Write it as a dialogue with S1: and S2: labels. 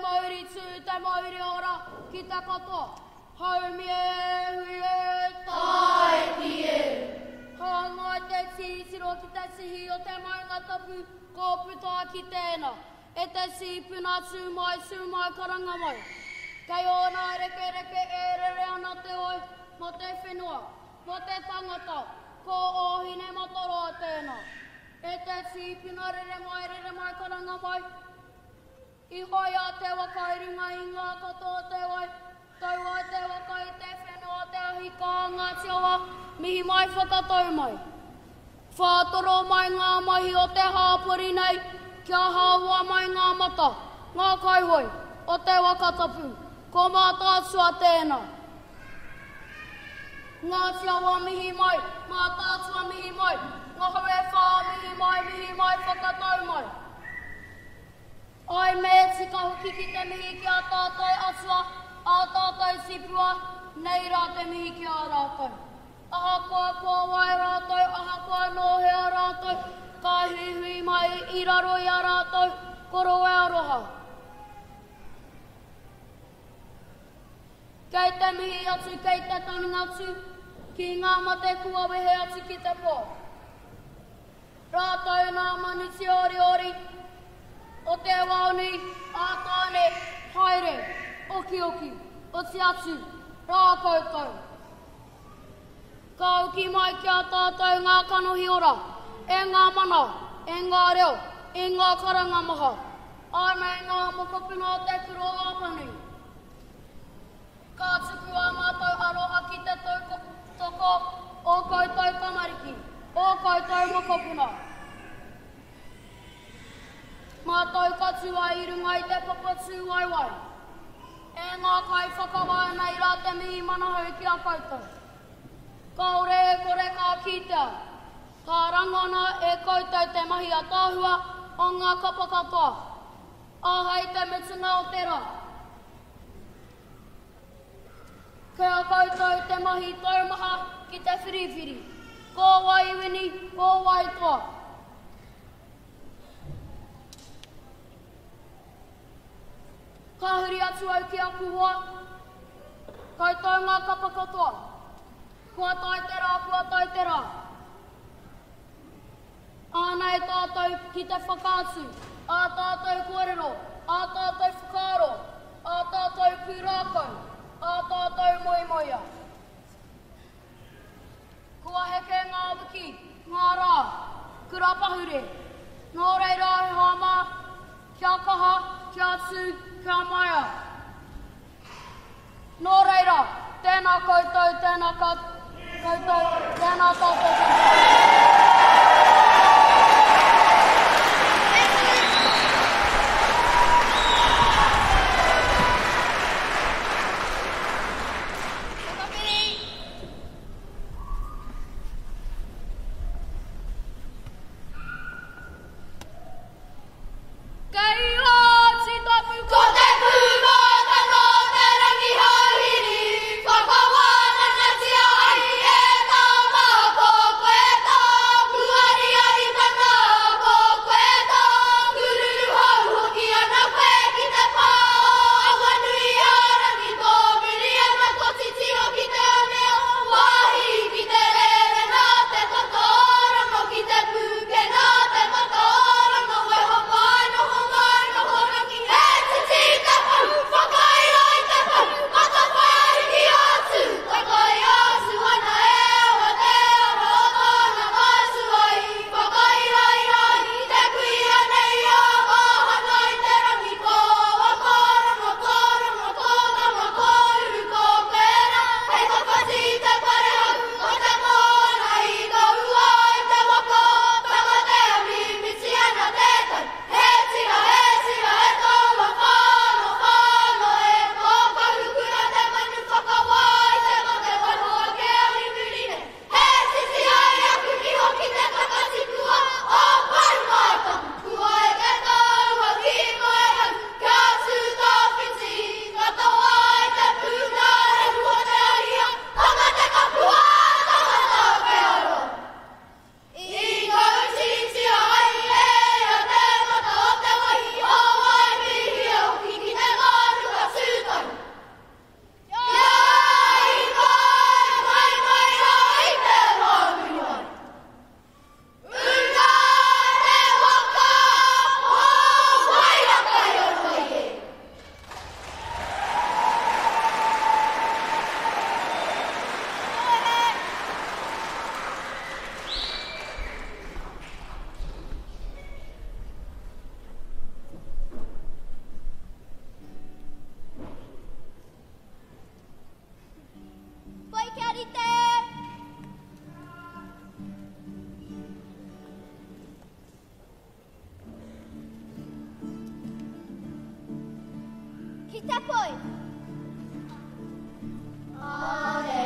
S1: mauri tū, te mauri ora ki te katoa. Haumi e, hui e,
S2: Tāiki e!
S1: Hāngai te titiro ki te tihi o te maunga tapu, kua puta ki tēnā. E te tīpuna tū mai, tū mai, karanga mai. Kei ōna rekereke e rere ana te wai mō te whenua, mō te tangata, ko Ōhinematoroa tēnā. E te tīpuna rere mai, rere mai, karanga mai. I hoea te waka i runga i ngā katoa o te wai, tau ai te waka i te whenua o te ahi kā Ngāti Awa, mihi mai whakatau mai. Whātoro mai ngā mahi o te hāpori nei kia hāua mai ngā mata, ngā kaihoe, o te waka tapu, ko Mātaatua tēnā. Ngāti Awa mihi mai, Mātaatua mihi mai, Ngahau e whā mihi mai, mihi mai, whakatau mai. Āe me tika hoki ki te mihi ki a tātou atua, ā tātou tipua, nei rā te mihi ki a rātou. Ahakoa ko wai rātou, ahakoa nō hea rātou, ka huihui mai i raro i a rātou koroua aroha. Kei te mihi atu, kei te tangi atu ki ngā mate kua wehe atu ki te pō. Rātou nā manu tīoriori o te wao nui a Tāne, haere, okioki, oti atu rā koutou. Ka hoki mai ki a tātou ngā kanohi ora, e ngā mana, e ngā reo, e ngā karanga maha. Ānei ngā mokopuna o Te Kura o Apanui. Ka tuku ā mātou aroha ki te tautoko ō koutou tamariki, ō koutou mokopuna. Mātou ka tū ai i runga i te papa tūwaewae. E ngā kaiwhakawā nei rā te mihi manahau ki a koutou. Kāore e kore ka kitea, ka rangona e koutou te mahi ataahua o ngā kapa katoa, ā hei te mutunga o te rā. Kei a koutou te mahi taumaha ki te whiriwhiri, ko wai wini, ko wai toa. Ka huri atu au ki aku hoa, koutou ngā kapa katoa. Kua tae te rā, kua tae te rā. Ānei tātou ki te whakaatu ā tātou kōrero, ā tātou whakaaro, ā tātou pūrākau, ā tātou moemoeā. Kua heke ngā wiki, ngā rā, kura pahure. Nō reira e hoa mā, kia kaha, kia tū, kia maia. Nō reira, tēnā koutou, tēnā koutou, tēnā tātou katoa. Kei oti tapu
S2: Ko te pūmātanga o te rangi hāhiri, whakawānangatia ai e Tama ko koe Tama.
S3: Ki te poi.
S2: Āe.